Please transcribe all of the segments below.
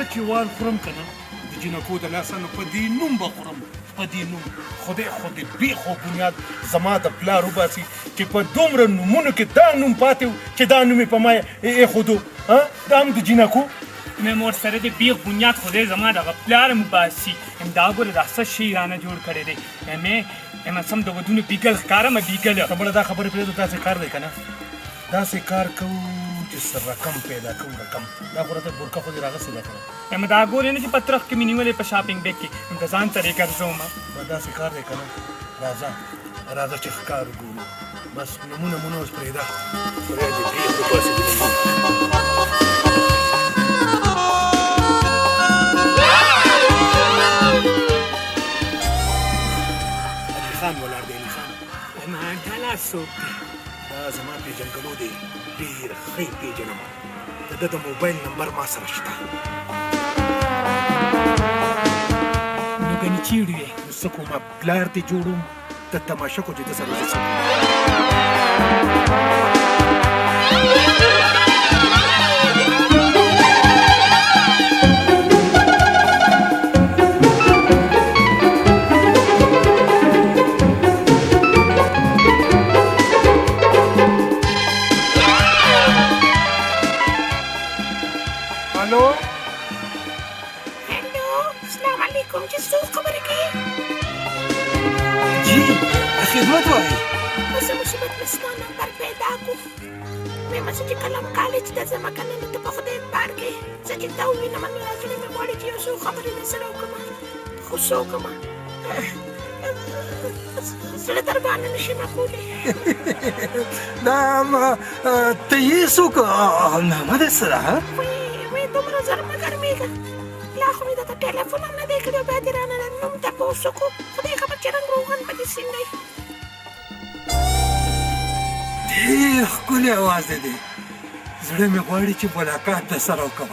زه چې وار خورم که نه د جینکو د لاسه، نو په دې نوم به خورم، په دې نوم. خدای خو دې بیخ او بنیاد زما د پلار وباسي چې په دومره نومونو کې دا نوم پاتې و چې دا نوم یې په ما ایښودو. دا هم د جینکو مې مور سره دې بیخ بنیاد خدای زما دغه پلار هم وباسي. همدا ګوره دا څه شی رانه جوړ کړی دی. مې اما سم د ودونو بیګل ښکارم بیګل. ته مړه دا خبرې پرېږده، داسې کار دی که نه، داسې کار کوو چې څه رقم پیدا کوو. رقم دا خو راته بورکه خو دې راغستې ده که نه؟ اما دا ګورې نه چې په ترخ کې مې نیولې په شاپینګ بیګ کې د ځان سره یې ګرځوم. داسې کار دی که نه، راځه راځه چې ښکار وګورو. بس نمونه مونه اوس پرېږده، خدای دې بېخ وباسي د نومونو. علي خان ولاړ دی، علي خان. ما دا لا څوک دی؟ دا زما پېژندګلو دی، ډېر ښه یې پېژنم. د ده د موبایل نمبر ما سره شته. نو ګنې چېرې وې؟ نو څه کومه، پلار دې جوړوم، ته تماشه کو چې ده سره زه څه کوم. هلو هلو، السلام علیکم، چې څوک خبرې کوي؟ جی خدمت وایي. څه مصیبت مې ستا نمبر پیدا کو. مې زه چې کله هم کالج ته ځم که نه، نو ته په خدای اعتبار کې زه چې تا ووینم نو زړه مې غواړي چې یو څو خبرې در سره وکړم، خو څه وکړم، زړه در باندې نه شم کولی. دا ته یې څوک، نامه دې څه ده؟ وی دومره زر مه ګرمېږه، لا خو مې درته ټیلیفون هم نه دی کړی، بیا دې رانه د نوم تپوس وکړو. خدای خبر چې رنګ روغن به دې څنګه وي. ډېر ښکلی اواز دې دی، زړه مې غواړي چې ملاقات در سره وکړم.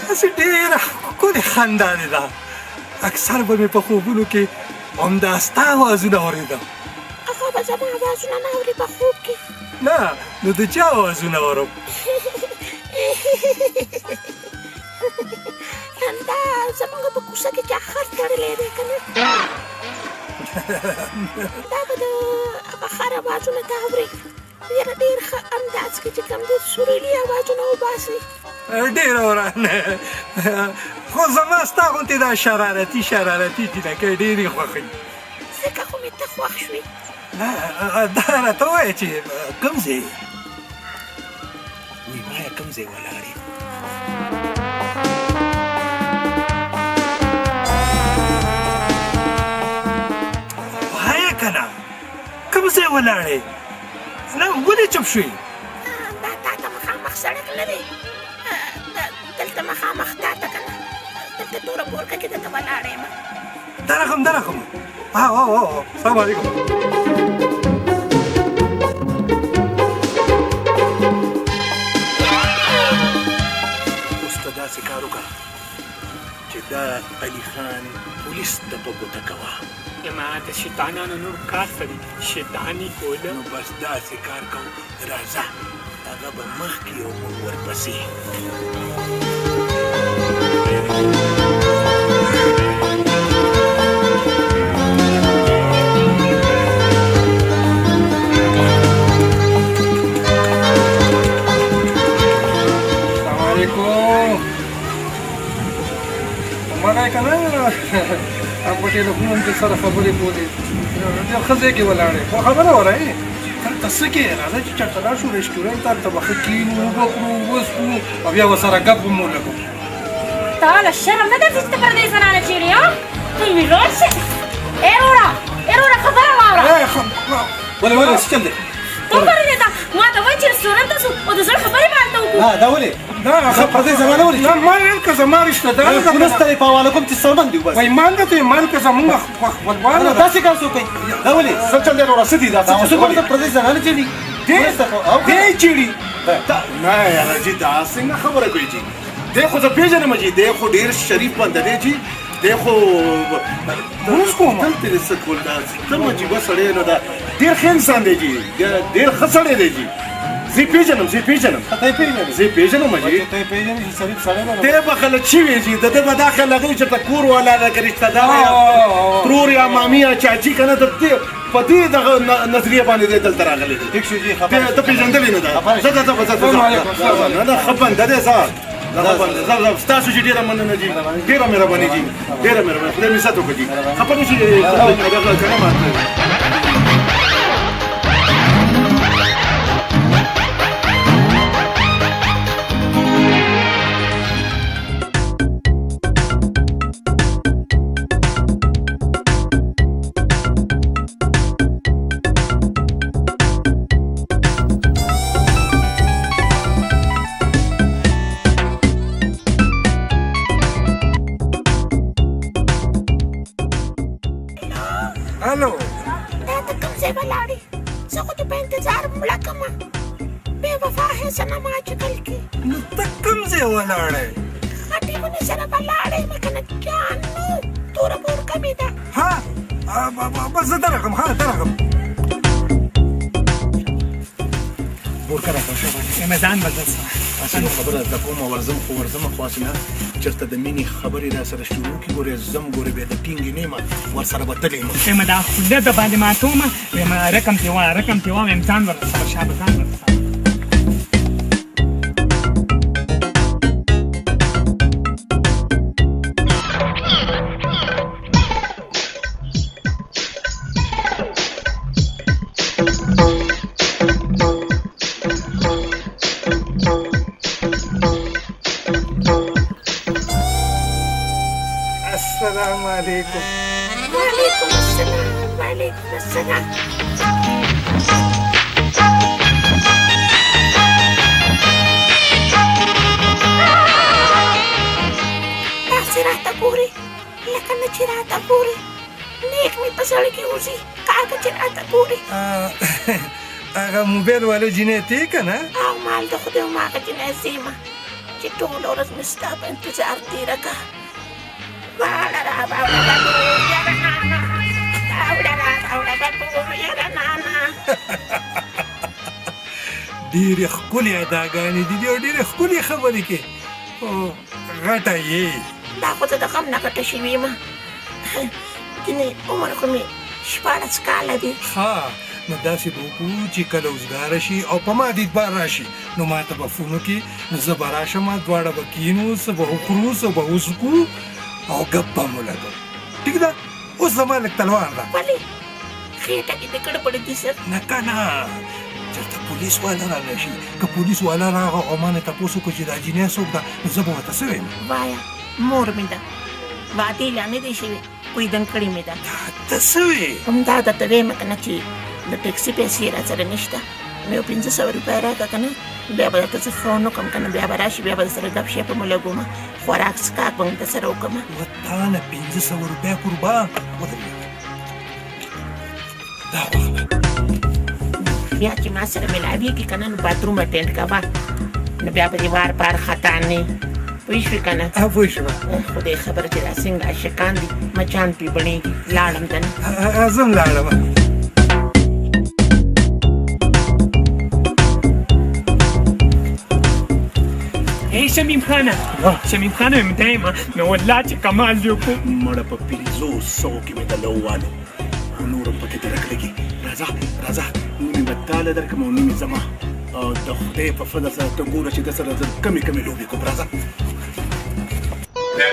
هسې ډېره ښکلې خندا دې ده، اکثر به مې په خوبونو کې همدا ستا اوازونه اورېدم. هغه به زما اوازونه نه اوري په خوب کې؟ نه، نو د چا اوازونه اورم؟ همدا زمونږ په کوڅه کې چا خر تړلی دی که نه، دا به د هغه خر اوازونه ته اورې. یاره ډېر ښه انداز کې چې کوم دی سورلي اوازونه وباسي. ډېره ورانه، خو زما ستا غوندې دا شرارتي شرارتي جینکۍ ډېرې خوښوي. ځکه خو مې ته خوښ شوې. دا راته ووایه چې کوم ځای وی، وایه کوم ځای ولاړ یې؟ وایه که نه، کوم ځای ولاړ یې؟ نه، ولې چوپ شوې؟ دا تا ته مخامخ سړک نه دی، دلته مخامخ تا ته که نه، دلته توره بورکه کې درته ولاړه یم. دا رقم دا رقم. ها، السلام علیکم. اوس ته داسې کار وکړه چې دا علي خان پولیس ته په ګوته کوه. ما د شیطانانو نور کار څه دی، شیطاني کوله. نو بس داسې کار کوو، راځه، هغه به مخکې او موږ ورپسې. السلام علیکم. مګر که نه په ټلیفون هم سره خبرې کولې، ډېر ښه ځای کې ولاړې، خو خبره وره دلته څه کې؟ راځه چې چېرته لاړ شو رسټورانټ ته، هلته به ښه کښېنو، وبه خورو، وڅښو او بیا به سره ګپ هم ولګو. تا له شرم نه درځي چې ته پردۍ زنانه چېرې ها؟ ته مې راشه. ای وروره، ای وروره، خبره واوره. ولې ولې، څه چل دی؟ ته پردۍ ته ما ته وایي چې رسټورانټ ته ځو او د زړه خبرې به هلته وکړو. دا ولې؟ دا پردۍ زنانه ولې؟ نه، ما ویل که زما رشته دار ده. پولیس ته یې په حواله کوم چې څرمن دي وباسي. وایي مان ده ته مان که زمونږ خپلوانه ده. داسې کار څوک کوي؟ دا ولې؟ څه چل دی وروره، څه دي دا؟ څه کوم ته پردۍ زنانه چېرې؟ دی چېرې؟ نه یاره جي، دا څنګه خبره کوي جي؟ دی خو زه پېژنم جي، دی خو ډېر شریف بنده دی جي. دی خو لمونځ کوم. دلته دې څه کول؟ دا څه عجیبه سړی نو دا ډېر ښه انسان دی جي، ډېر ښه سړی دی جي. زه یې پېژنم، زه یې پېژنم. ته یې پېژنې؟ زه یې پېژنم جي. ته یې پېژنې چې شریف سړی دی؟ دی به غلط شوی جي، د ده به دا خیال راغلی چې ته کور والا ده که رشته دار یا ترور یا مامي یا چاچي که نه، د دې په دې دغه نظریه باندې دی دلته راغلی دی. ټیک شو جي، خبر ته پېژندلی نه ده. زه زه زه زه زه نه نه، ښه بنده دی. زه زه ستاسو چې ډېره مننه جي، ډېره مهرباني جي، ډېره مهرباني، خدای مې عزت وکړي جي. خفه نه شي دغه که نه ماته. الو، دا ته کوم ځای ولاړې؟ زه خو دې په انتظار مړه کمه. بې وفا هې صنم، آجکل کې نو ته کوم ځای ولاړې؟ غټې ونې سره ولاړې مه که نه جان، نو توره بورکه مې ده. ها، بس زه درغم. ها درغم. بورکه راکړه شابه. یم ځان بدل سه. هسې نو خبره درته کوم، ورځم خو ورځم، خو هسې نه چېرته د مینې خبرې را سره شروع کړي. ګورې ځم، ګورې بیا د ټینګې نه یم، ورسره به تللی یم. یم دا خوله د باندې ماتومه. یم رقم تې وا، رقم تې وا. یم ځان ورسره شابه، ځان ورسره. السلام علیکم. وعلیکم السلام، وعلیکم السلام. داسې راته ګورې لکه نه چې راته ګورې، نیک مې په زړه کې وځي کاږه چې راته ګورې. هغه موبایل والا جینۍ ته که نه؟ او مال د خدای، هماغه جینۍ زه یم چې ټوله ورځ مې ستا په انتظار تېره کړه. واوړه را واوړه ببو یاره نانا، واوړه را واوړه ببو یاره نانا. ډېرې ښکلې اداګانې دي او ډېرې ښکلې خبرې کوې، خو غټه یې. دا خو زه د غم نه غټه شوې یم، ځینې عمر خو مې 16 کاله دی. ښه نو داسې به وکړو چې کله وزګاره شي او په ما دې اعتبار راشي نو ما ته به فون وکړي، نو زه به راشم، دواړه به کښېنو، څه به وخورو، څه به وڅکو او ګپ به مو لګو. ټیک ده؟ اوس زما لږ تلوار ده. ولې خېټه کې دې ګړبړ دي سر؟ نه که نه، چېرته پولیس والا را نه شي. که پولیس والا راغی او ما نه تپوس وکړو چې دا جینۍ څوک ده، نو زه به ورته څه وایم؟ وایه مور مې ده، وعدې لا نه دی شوې، کویدن کړې مې ده. ته څه وې؟ همدا درته وایم که نه چې د ټیکسي پیسې را سره نشته، نو یو 500 روپۍ راکړه که نه بیا به درته زه فون وکړم، که نه بیا به راشي، بیا به در سره ګپ شپ مو لګوم، خوراک څښاک به در سره وکړم. و تا نه 500 روپۍ قربان. ودرېږه، دا واخله. بیا چې ما سره ملاویږي که نه نو باتروم اټینډ کوه، نو بیا به دې وار پار خطا نه پوه شوې که نه؟ پوه شوم. خدای خبر چې دا څنګه عاشقان دي، مچان پرې بڼېږي. لاړم دنه. زه هم لاړم. ای شمیم خانه، شمیم خانه، یم دی ما نو والله چې کمال دې وکړو. مړه په 500 کې مې دله ووالو، خو نور هم پکې درک لګي. راځه راځه، نیمې به تاله درکړم او نیمې زما، او د خدای په فضل سره ته ګوره چې د سره زه کمې کمې لوبې کوم. راځه.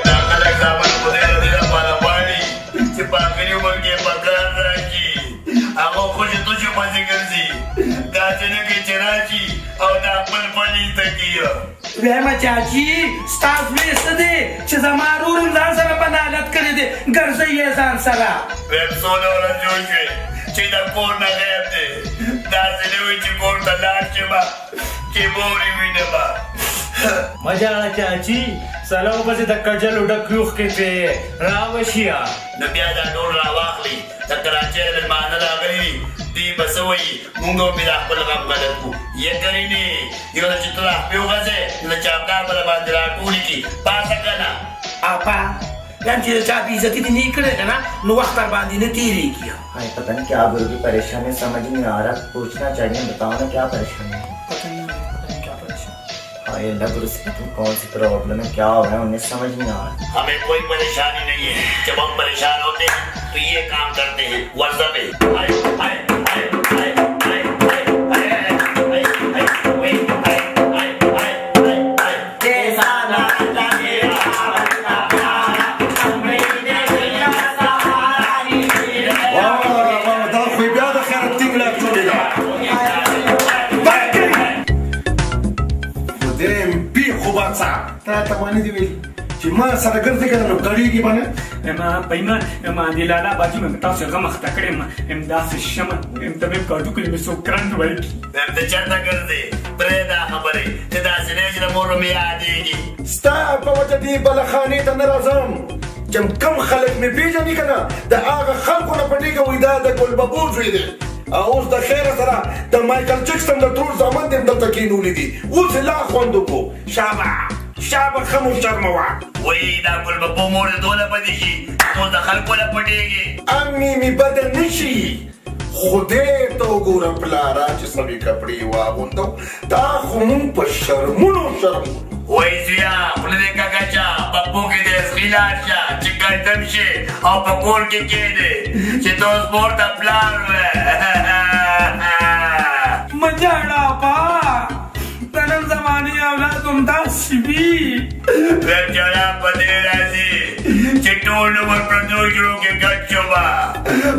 دا خلک زامن خدای د دې لپاره غواړي چې په اخري عمر کې په کار راشي، هغه خوشې تشو پسې ګرځي، داسې نه کوي چې راشي او دا خپل فن زده کړي. وایم چاچي، ستا زوی څه دی چې زما ورور هم ځان سره په نالت کړی دی، ګرځوي یې ځان سره. وایم څونه ورځ جوړ شوې چې د کور نه غیب دی، داسې نه وي چې کور ته لاړ شم چې مور یې وینم. مه ژاړه چاچي، سلو پسې د کجلو ډک اوښکې پرې راوشیه. نو بیا دا ټول راواخلي، د کراچۍ مېلمانه راغلي دي، دوی به څه وایي؟ مونږ هم پرې دا خپل غم غلط کړو. یې کرینې یو ځل چې ته دا خپې وغځې نو د چا پلار به درباندې راټولې کړي. پاڅه که نه؟ اپا بیا هم چې د چا بې عزتي دې نه وي کړې که نه نو وخت در باندې نه تېرېږي. हाय पता नहीं क्या गुरु की परेशानी, समझ नहीं आ रहा, पूछना चाहिए, बताओ ना क्या परेशानी है। पता नहीं, पता नहीं क्या परेशानी। हाय अल्लाह गुरु से पता नहीं कौन सी प्रॉब्लम है, क्या हो रहा है उन्हें समझ नहीं आ रहा। हमें कोई परेशानी नहीं है, जब हम परेशान होते हैं तो ये काम करते हैं व्हाट्सएप पे। हाय हाय हाय हाय हाय हाय हाय हाय हाय हाय हाय हाय हाय हाय जैसा लाला मेरा واه واه، دا خو یې بیا د خیرت ټینګ لاک جوړې ده. بد کوي خدای بې خوبه تا ته ما نه دي ویلي چې ما سره ګرځې که نه نو کړېږي به نه. ما بېمان ما دې لالا باجي مې تاسو غم اخته کړی ما ام داسې شمه ام ته مې کاډو کړې مې څوک کرنټ ورکړي. ته چېرته ګرځې؟ پرېږده خبرې، ته داسې نه چې د مور مې یادېږي. ستا په وجه دې بله خانې ته نه راځم چې کم خلک مې پېژني که نه د هغه خلکو نه پټېږه، وایي دا د ګل ببو زوی دی او اوس د خیره سره د مایکل جکسن د ترور زامن دې هم دلته کښېنولي دي. اوس یې لا خوند وکړو. شابه شابه ښه مو شرموه. وایي دا ګل ببو مور دې دونه بدې شي اوس د خلکو نه پټېږي. امي مې بده نه شي، خدای ته وګوره پلاره چې سمې کپړې واغوندو، دا خو مونږ په شرمونو شرمولو. وایي زویه خوله دې کږه شه، په پښو کې دې ازغي لاړ شه چې کلدم شي او په کور کې کښېنې چې ته اوس مور ته پلار وې. مه ژاړه اپا، د نن زمانې اولاد همداسې وي. وایم ژړا په دې راځي چې ټول عمر پردو ژړو کې ګډ شوم،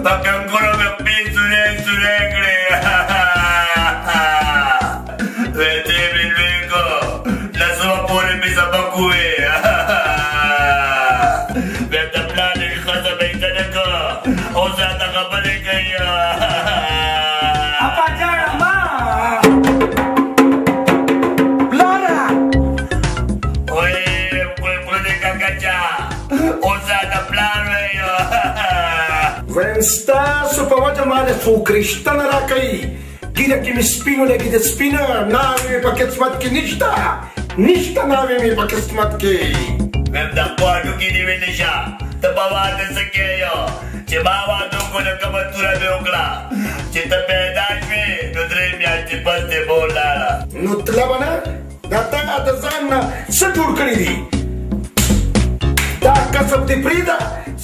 په کنګرو مې خپې سورې سورې کړې. وایي دی مې لوی کړ، لسمه پورې مې سبق وویې. بیا د پلار ښځه مې عزت نه کړ، اوس راته خبرې کوي. اپا ژاړه مه. پلاره وایي خوله دې کږه شه، اوس راته پلار وایي. وایم ستاسو په وجه ما له څوک رشته نه راکوي، ږیره کې مې سپینو لګېده، سپینه ناوې مې په قسمت کې نشته، نشته ناوې مې په قسمت کې. وایم د خپل هډوکي دې ویلې شه، ته په واده څه کوې؟ چې ما واده وکړو نو کومه توره مې وکړه، چې ته پیدا شوې نو 3 میاشتې پس دې مور لاړه. نو تله به نه، دا تا د ځان نه څه جوړ کړي دي؟ دا کسب دې پرېږده،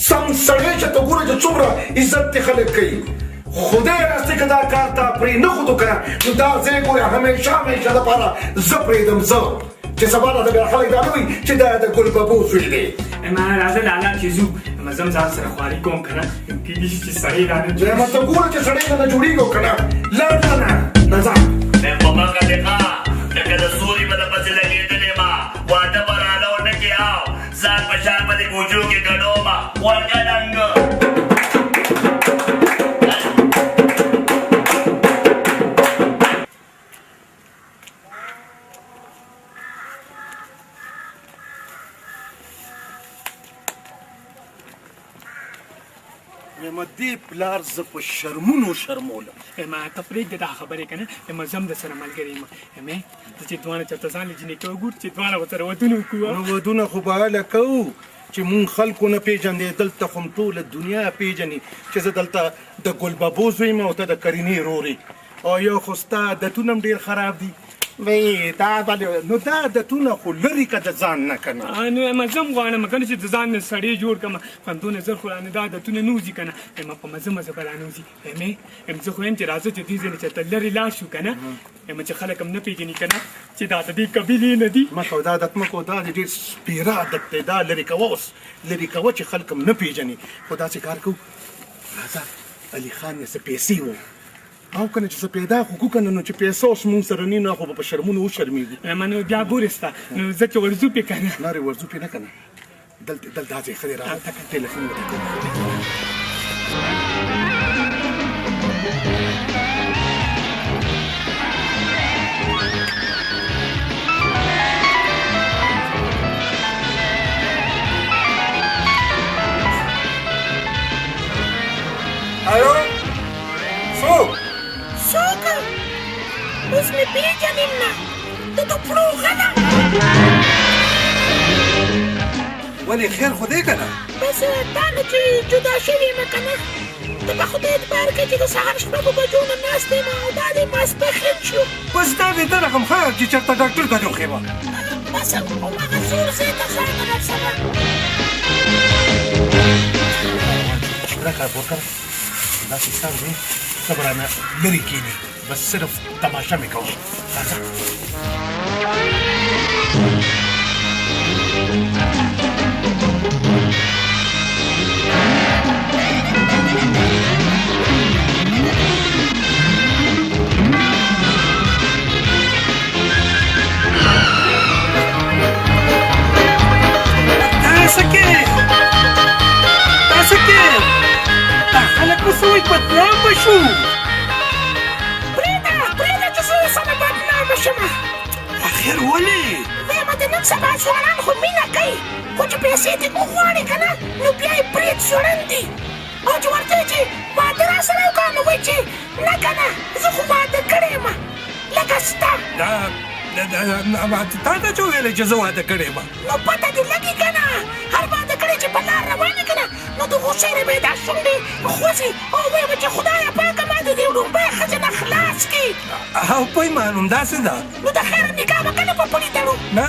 سم سړی شه، ته ګوره چې څومره عزت دې خلک کوي. خدای راستې که دا کار تا پرې نه ښودو که نه نو دا ځای ګوره همېشه همېشه دپاره زه پرېږدم، زه چې سبا راته بیا خلک دا نه وایي چې دا د ګل ببو زوی دی. ما راځه لالا چې ځو، ما زم ځان سره خواري کوم که نه کېدای شي چې سړی رانه جوړ ما ته ګوره چې سړی رانه جوړېږي او که نه. لاړ نه نه ځه. وایم په مخه دې ښه لکه د سوري به د پسې لګېدلې ما، واده به راله ونه کړې او ځان په شان به دې کوچو کې ګډومه ورکه ډنګ. وایم دې پلار زه په شرمونو شرمولم. ما ته پرېږده دا خبرې که نه، ما زه هم در سره ملګری یم. مې ته چې دواړه چېرته ځان له جینکۍ وګورو چې دواړه ورسره ودونه وکړو. نو ودونه خو به هله کوو چې مونږ خلکو نه پېژندې، دلته خو هم ټوله دنیا پېژني چې زه دلته د ګل ببو زوی یم او ته د کرینې ورور یې، او یو خو ستا عادتونه هم ډېر خراب دي. وایي دا باندې نو دا عادتونه خو لرې که د ځان نه که نه. نو ما زه هم غواړم که نه چې د ځان نه سړی جوړ کړم، خو همدونه زر خو رانه دا عادتونه نه وځي که نه. ما په مزه مزه به رانه وځي. مې زه خو وایم چې راځه چې دې ځای نه چېرته لرې لاړ شو که نه، یم چې خلک هم نه پېژني که نه چې دا د دې قبیلې نه دي. مه کوه دا عادت، مه کوه، دا دې ډېر سپېره عادت دی، دا لرې کوه، اوس لرې کوه چې خلک هم نه پېژني. خو داسې کار کوو، راځه علي خان یې څه پیسې و او که نه چې څه پیدا خو کړو که نه، نو چې پیسې اوس مونږ سره نه نو خو به په شرمونو وشرمېږو. ما نو بیا ګورې ستا نو زه چې ورځو پې که نه. نه رې ورځو پې نه که نه، دلته دلته دا ځای ښه دی، راځه ټیلیفون ورته کوو. الو څوک؟ څوک؟ اوس مې پېژنې نه، ته د پړو غله. ولې خیر خو دی که نه؟ بس تا نه چې جدا شوې یم که نه، ته په خدای اعتبار کوې چې د سهار شپږو بجو نه ناست یم او دا دی ماسپښین شو. بس دا دې ده رقم ښه چې چېرته ډاکټر ته دې وښیم. بس هماغه زور ځای ته ځان رسوه. دا کار وکړه، داسې سر دی ته به رانه لرې کښېنې، بس صرف تماشه مې کوه. راځه. دا څه کې؟ دا څه کې؟ دا خلک به څه وایي؟ بدنام به شو. پرېږده پرېږده چې زه ورسره بدنامه شم. اخر ولې؟ وایم د نن سبا ځوانان خو مینه کوي، خو چې پیسې دې وغواړي که نه نو بیا یې پرېږد ځوړند دي، او چې ورته وایي چې واده راسره وکړه نو وایي چې نه که نه زه خو واده کړی یم لکه ستا. تا ته چا ویلی چې زه واده کړی یم؟ نو پته دې لګي که نه، هر واده کړی چې په لار روان یې که نه نو د غوسې نه به یې دا شونډې خوځي او وایي به چې خدایه پاکه ما د دې ړومبۍ ښځې نه خلاص کړي. او پیمان همداسې ده. نو د خیره نکاح به کله په پړي تړو؟ نه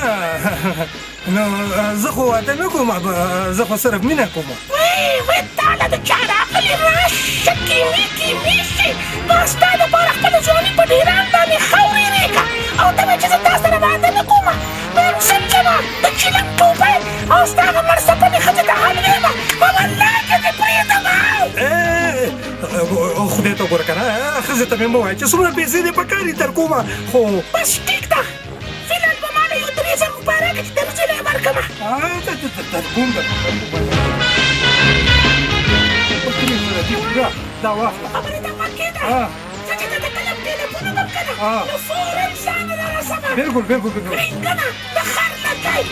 نو زه خو واده نه کوم، زه خو صرف مینه کوم. وی وی تاله د چا راغلي راشه کیمي کیمي شي، ما ستا دپاره خپله ځواني په ډېران باندې خاورې رېږه او ته وایې چې زه تا سره واده نه کوم. وایم څه چمه د چیلم ټوپۍ او ستا هغه مړڅپلې ښځې ته هم وایم، په والله که دې پرېږدم. خدای ته وګوره که نه، ښځې ته مې مه وایه چې څومره پیسې دې په کار دي تر کومه خو. بس ټیک ده، فلحال به ماله یو 3000 روپۍ راکړه چې درځي له یې ورکړم. در کوم در دا واخله. خبرې ته غوږ کېږده، زه چې درته کله ټیلیفون وکړم که نه نو فوراً ځان را رسوه. بلکل بلکل بلکل. که نه د خر لکۍ.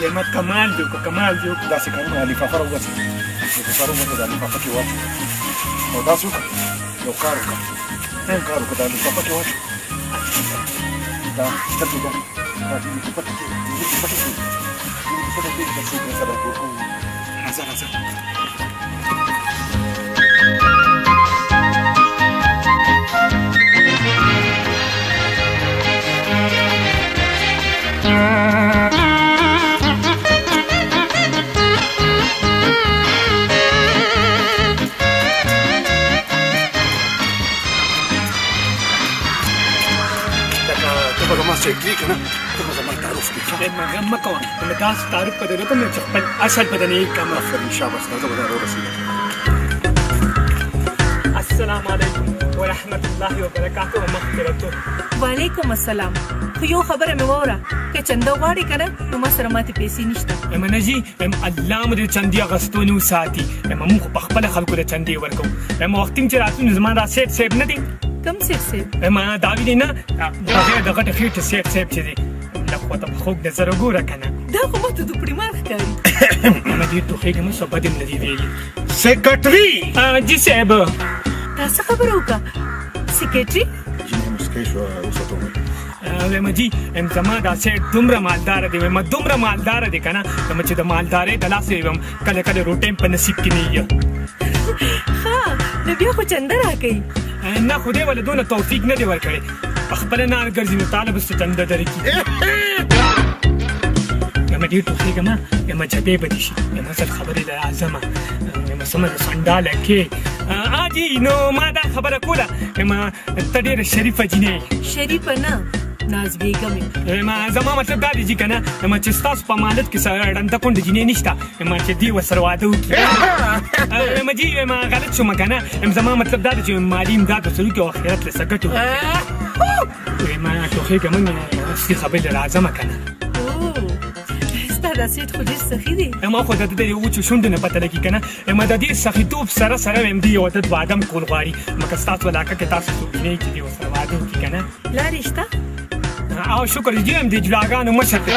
لما کمال دی وکړو، کمال دی وکړو. داسې کارونه لفافه راوباسي، لفافه راوباسه، دا لفافه کې واچو او داسې وکړه، یو کار وکړه، یو کار وکړه، دا لفافه کې واچو، دا سترګې دا دا دې کې پټې کړې، دې کې پټې کړې، دې کې پټې کړې، چې څوک سره ورکوو. راځه راځه. ته به زما سیکرټري که نه، ته به زما تعارف کوې. ما غم مه کوه، نو داسې تعارف به درته وکړم چې خپل اصل به درنه یې کړم. آفرین، شاباش، راځه به دا راورسېږم. السلام علیکم ورحمت الله وبرکاته ومغفرته. وعلیکم السلام. خو یو خبره مې واوره، که چنده غواړې که نه نو ما سره ماتې پیسې نشته. اما نه جي، الله مو د چندې اخیستو نه وساتي. اما موږ خو په خپله خلکو د چندې ورکوو. اما وختي چې راتلو نو زما دا سیټ صاحب نه دی. کوم سیټ صاحب؟ اما دا وینې نه، بغیر د غټې خېټې سیټ صاحب چې دی، لږ خو ته په خوږ نظر وګوره که نه. دا خو ماته دوپړي مار ښکاري. اما ډېر ټوخېږم، څه بد هم نه دي ویلي. سیکرټري؟ جي صاحب. تا څه خبره وکړه سیکرټري؟ جینۍ موسکۍ شوه، اوس ورته وویل. وایم جي، زما دا سیټ دومره مالدار دی، وایم دومره مالدار دی که نه، وایم چې د مالدارۍ د لاسه وایم کله کله روټۍ هم په نصیب کې نه وي. ښه نو بیا خو چنده راکوي. نه خدای وله دونه توفیق نه دی ورکړی، په خپله نار ګرځي نو تاله به څه چنده درکړي. یم ډېر ټوخېږم، یم جبې به دې شي، یم اصل خبرې له راځمه، یم سمه ده سنډاله کې. جي نو ما دا خبره کوله، یم ته ډېره شریفه جینۍ یې. شریفه نه، ناز بیګم یم. زما مطلب دا دی چې که نه چې ستاسو په مالت کې څه ړنده کونډه جینۍ نشته چې دې ورسره واده وکړي. جي غلط شوم که نه، زما مطلب دا دی چې مالي امداد ورسره وکړي او آخرت له څه ګټه وکړي. ما ټوخېږم، اصلي خبرې له راځمه که نه. ستا دا سیټ خو ډېر سخي دی. ما خو د ده د وچو شونډو نه پته لګي که نه، ما د دې سخیتوب سره سره وایم دی یو عدد واده هم کول غواړي، مګر ستاسو علاقه کې تاسو څوک جینۍ چې دې ورسره واده وکړي که نه؟ لارې شته؟ او شکر جی هم د جلاګانو مشر دی.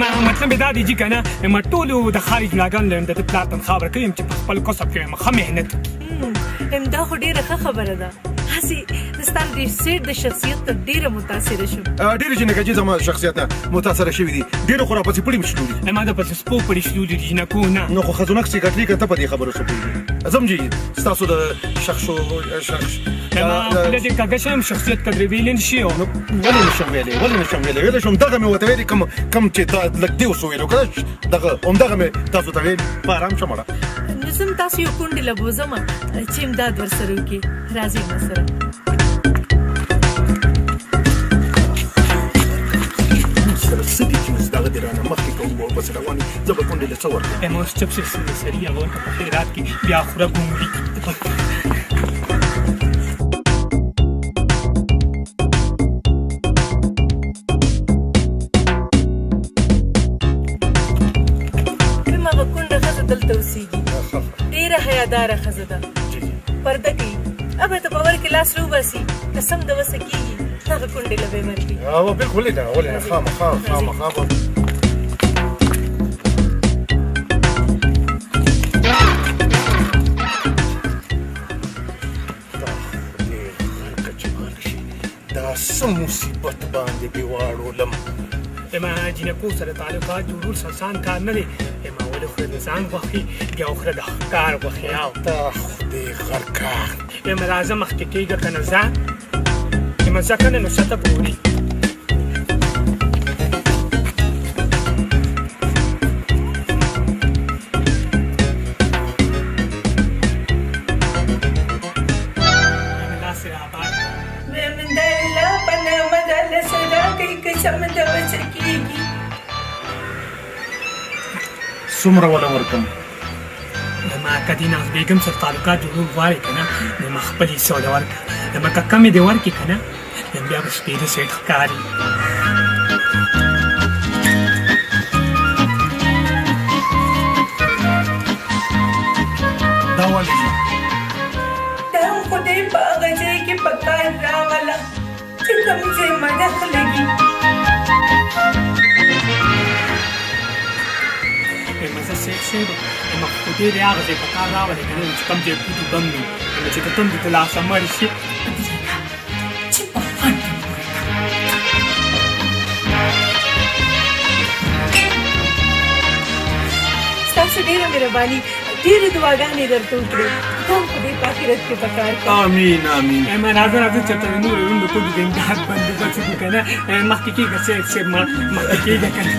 ما مطلب دا دی چې که نه ما ټولو د ښاري جلاګانو له د ده پلار تنخوا ورکوي چې په خپل کسب کې ښه محنت وکړي. همدا خو ډېره ښه خبره ده. هسې د ستا د سیټ د شخصیت ته ډېره متاثره شوم. ډېرې جینکۍ چې زما شخصیت نه متاثره شوې دي، ډېرو خو راپسې پړي مشلولي. ما د پسې سپو پړي شلولي دي، جینکو نه. نو خو ښځو نقص یې کتلی که ته په دې خبرو څه پوهېږې؟ ځم جي ستاسو د شخصو شخص ما خوله دې کږه شم، شخصیت قدرې ویلی نه شي. نو ولې نه شم ویلی؟ ولې نه شم ویلی؟ ویلی شم، دغه مې ورته ویلي، کوم کوم چې تا لږ دې اوس وویلو که دغه همدغه مې تاسو ته ویل. په ارام شه مړه. نو زه هم تاسو یو کونډې له بوځم چې امداد ورسره وکړي. راځئ ما سره. سره څه دي چې اوس دغه دې رانه مخکې کوم ورپسې روان یې، زه به کونډې له څه ورکړم؟ ما اوس چپ شې سړي هغه ورکړه په خیرات کې بیا خوره ګومري. هغه کونډه ښځه دلته اوسېږي، ډېره حیاداره ښځه ده، پرده کوي، ابه ته په ور کې لاس راوباسي قسم د وسه کېږي، هغه کونډې له به یې ورکړي. هو بالکل، ولې نه، ولې نه، خامخا خامخا به. دا څه مصیبت باندې دې واړولم؟ ما جینکو سره تعلقات جوړول څه اسان کار نه دی. ما ولې خو د ځان غوښې بیا خره د ښکار غوښې او تا خدای غرکه. ما راځه مخکې کېږه که نه ځه. ما ځه که نه نو څه ته ګوري؟ لاس یې راباد. د الله په نامه د الله سره راکړئ، قسم د وسه کېږي. څومره وله ورکم؟ ما که دې ناز بیګم سره تعلقات جوړول غواړې که نه، نو ما خپل حصه وله ورکړه. ما که کمې دې ورکړې که نه، نو بیا به سپېره سیټ ښکاري. دا ولې دي؟ دا هم خدای په هغه ځای کې په کار راوله چې کوم ځای مدخ لګي. زه سیټ صاحب ما خدای دې هغه ځای په کار راولې که نه چې کوم ځای کوټو بم وي، چې د تندې د لاسه مړ شي. چې په خوند یې پورې کړه. ستاسو ډېره مهرباني، ډېرې دعاګانې درته وکړې، دا هم خدای په آخرت کې په کار کړه. آمین آمین. ما راځه راځه چې ته نورو ړوندو کوټو د امداد بندوبست وکړو که نه. مخکې کېږه صاحب صاحب، ما مخکې کېږه که نه.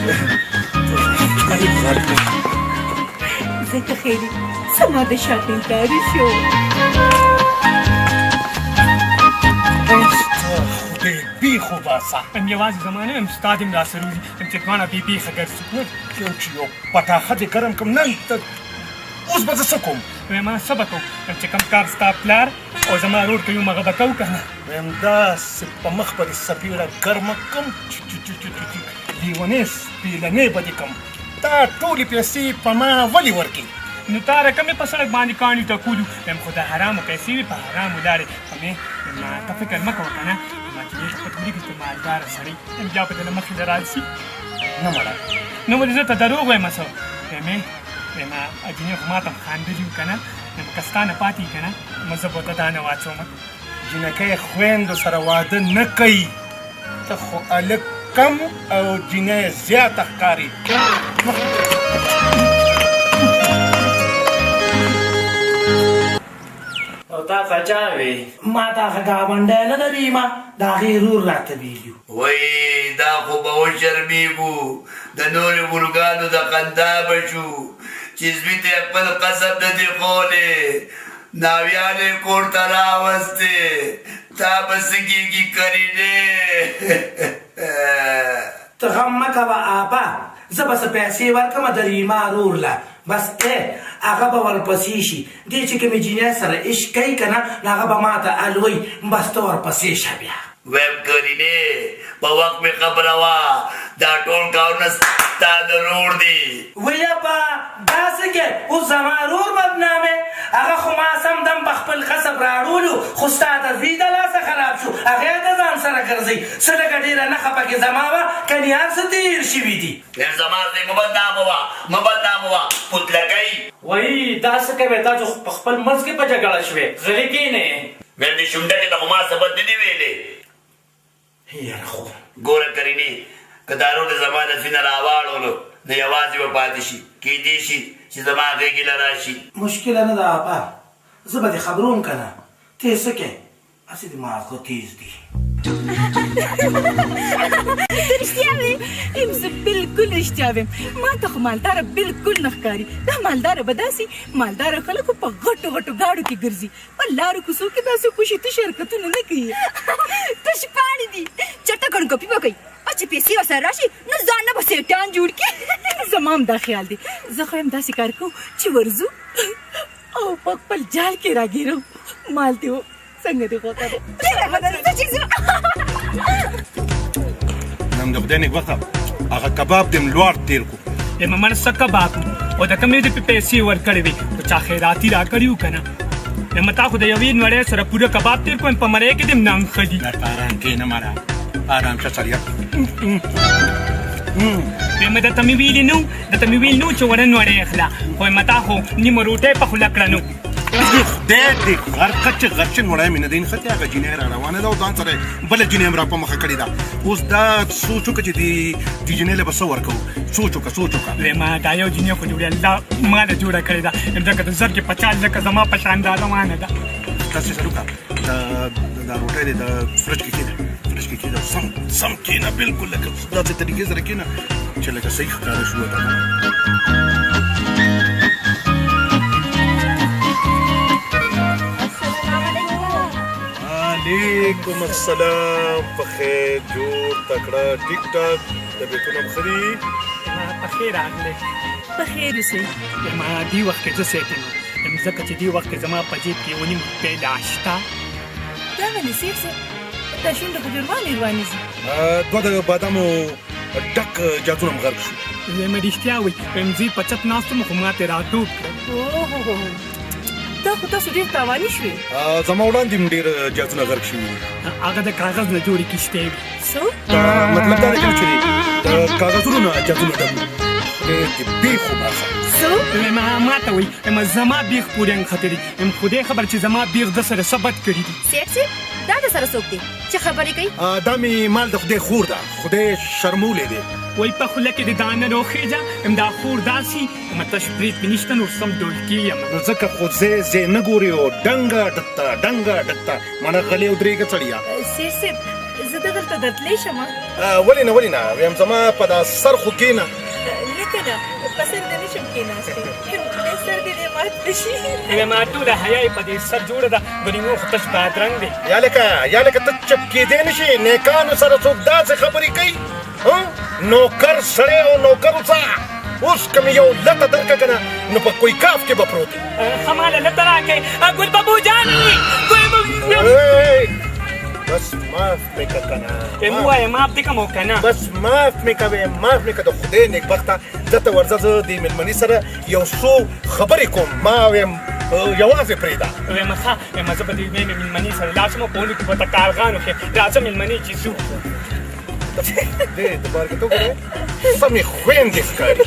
ځکه خیري زما د شاپینګکاري شو. خدای بیخ وباسه. هم یوازې زما نه، هم ستا دې هم راسره وځي، هم چې دواړه بې بیخه ګرځو. یو چې یو پټاخه دې ګرم کړم نن ته، اوس به زه څه کوم؟ وایم ما څه به کوو؟ چې کوم کار ستا پلار او زما ورور کوي هغه به کوو که نه؟ وایم داسې په مخ به دې څپېړه ګرمه کړم چې لیونی سپېلنی به دې کړم. تا ټولې پیسې په ما ولې ورکړې؟ نو تا رقم یې په سړک باندې کاڼي ټکولو. وایم خو د حرامو پیسې وې، په حرامو لاړې. خو مې ما ته فکر مه کوه که نه، ما چې ډېر پټ ولیکي چې مالداره سړی یم، بیا به دې له مخې له راشي. نه مړه. نو ولې زه ته دروغ وایم؟ څه وایم؟ وایم اجینې خو ما ته هم خاندلي وو که نه، نو که ستا نه پاتې که نه، نو زه به ورته دا نه واچوم. جینکۍ خویندو سره واده نه کوي، ته خو هلک کم او جینۍ زیاته ښکاري. او تا ته چا وی؟ ما ته هغه ګاونډی نه لري، ما د هغې ورور راته ویلي. وای دا خو به وشرمېږو، د نورو ګلګانو د خندا به شو چې زوی ته یې خپل قسم نه دی ښولی، ناویانې کور ته راوستې، تا به څه کېږي کرینې؟ ته غم مه کوه آپا، زه به څه پیسې ورکړم د ریما ورور له، بس ای هغه به ورپسې شي. دې چې کومې جینۍ سره عشق کوي که نه، نو هغه به ما ته الوي، بس ته ورپسې شه بیا. وایم کرینې په وخت مې خبروه، دا ټول کارونه ستا د ورور دي. وی ابا دا څه کې اوس زما ورور بدنامې؟ هغه خو ما سم دم په خپل قصب راړولو، خو ستا د زوی د لاسه خراب شو، هغه یې د ځان سره ګرځوي. څه لږه ډېره نښه پکې زما وه، کني هر څه تېر شوي دي. وایم زما زوی مه بدناموه، مه بدناموه پوتلکۍ. وایي دا څه کوې؟ تاسو په خپل منځ کې په جګړه شوې، غلي کېنئ. ویم دې شونډکې ته خو ما څه بد نه دي ویلي. یاره خو ګوره کرینې که دا رور دې زما د زوی نه راواړولو نو یوازې به پاتې شي، کیدی شي چې زما غېږې له راشي. مشکله نه ده آپا، زه به دې خبروم که نه، ته یې څه کوې، هسې دې ماغزه تېز دي. ته رښتیا وې؟ یم زه بالکل رښتیا ویم، ما ته خو مالداره بالکل نه ښکاري. دا مالداره به داسې مالداره خلک خو په غټو غټو ګاډو کې ګرځي، په لارو کوڅو کې داسې خوشې تشې حرکتونه نه کوي. تش پاڼې دي، چېرته ګڼګپي به کوي او چې پیسې ورسره راشي نو ځان نه به سیټان جوړ کړي. زما هم دا خیال دی، زه خو هم داسې کار کوو چې ورځو او په خپل جال کې راګیرو. مال دې و څنګه دې خوښه ده؟ ډېره ښه ده، ځه چې ځو. نن د خدای نېکبخته هغه کباب دې هم لوړ تېر کړو. د ممړ څه کباب او د کومې دې په پیسې ورکړې وې خو چا خیراتي راکړي وو که نه؟ یم تا خو د یوې نوړې سره پوره کباب تېر کړم، په مرۍ کې دې هم نه نښلي. درته آرام کښېنه مړه، آرام شه سړیه. یم درته مې ویلي نه وو، درته مې ویلي نه وو چې وړه نوړې اخله، خو یم تا خو نیمه روټۍ په خوله کړه نو. خدای دې غرقه چې غرق شي، نوړی مې نه دی نښتی. هغه جینۍ را روانه ده او ځان سره بله جینۍ هم را په مخه کړې ده. اوس دا سوچ وکړه چې دې دې جینۍ له به څه ورکوو. سوچ وکړه، سوچ وکړه. وایم دا یو جینۍ خو جوړې الله ما له جوړه کړې ده، ځکه د زرکې په چال لکه زما په شان را روانه ده. داسې سره وکړه، دا دا روټۍ دې د فرج کې کېږده، فرج کې کېږده، سم سم کېنه، بالکل لکه داسې طریقې سره کېنه چې لکه صحیح ښکاره شو ورته. وعلیکم السلام. په خیر، جوړ، تکړه، ټیک ټاک، طبیعتونه هم ښه دي؟ په خیر راغلې. په خیر اوسئ. ما دې وخت کې زه سیټ یم، ځکه چې دې وخت کې زما په جیب کې یو نیم روپۍ لا شته. دا ولې سیټ صاحب دا شونډه خو دې روانې روانې ځي؟ دوه د بادامو ډک جاتونه هم غرق شو. وایم رښتیا وایي، وایم زه یې په چت ناست وم خو ما ترې راټوپ کړل. اوهوهو، دا خو تاسو ډېر تاواني شوې. زما وړاندې هم ډېر جاتونه غرق شوي دي. هغه د کاغذ نه جوړې کښتۍ وي. څه؟ دا مطلب دا دی کنه چې د کاغذونو نه جاتونه ډک وي. خدای دې بیخ وباسه. څه؟ وایم ما ته وایي، وایم زما بیخ پورې نښتی دی، وایم خدای خبر چې زما بیخ ده سره څه بد کړي دي. سیټ صاحب دا د سره څوک دی چې خبرې کوي؟ دا مې مال د خدای خور ده، خدای شرمولی دی. وایي په خوله کې د دانه روخېږه، وایم دا خور داسې تش پرېت مې نشته نور سم ډولکی یم. نو ځکه خو ځای ځای نه ګورې او ډنګه ډته ډنګه ډته مړه غلې ودرېږه سړیه. سیټ صاحب زه دغلته درتلی شم؟ ولې نه، ولې نه، وایم زما په دا سر خو کښېنه. نه که نه، په سر دې نه شم کښېناستی، خدای سر دې دې مات نه شي. وایم ټوله حیا یې په دې سر جوړه ده، ګنې نور خو تش بادرنګ دی. یا لکه یا لکه ته چپ کېدی نه شې، نیکانو سره څوک داسې خبرې کوي؟ نوکر سړی او نوکر اوسه. اوس که مې یو لته درکړه که نه نو په کوی کاف کې به پروت یم. ښه ماله لته راکړې ګل بابو جانې. ګل بابو بس معاف مې که که نه. ووایه معاف دې کړم او که نه؟ بس معاف مې کوې، معاف مې که. د خدای نېکبخته زه ته ورځه، زه دې مېلمنې سره یو څو خبرې کوم. ما ویم یوازې پرېږده. وایم ښه، وایم زه به دې مېلمنې سره لاړ شم او په ونو کې به ورته کارغان وښیم. راځه مېلمنې چې ځو. دې د بارکه ته وګوره، سمې خویندې ښکاري.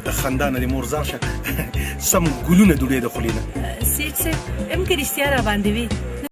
د خندا نه دې مور ځار شه، سم ګلونه دوړې د خولې نه. سیټ صاحب ام که رښتیا را باندې وي.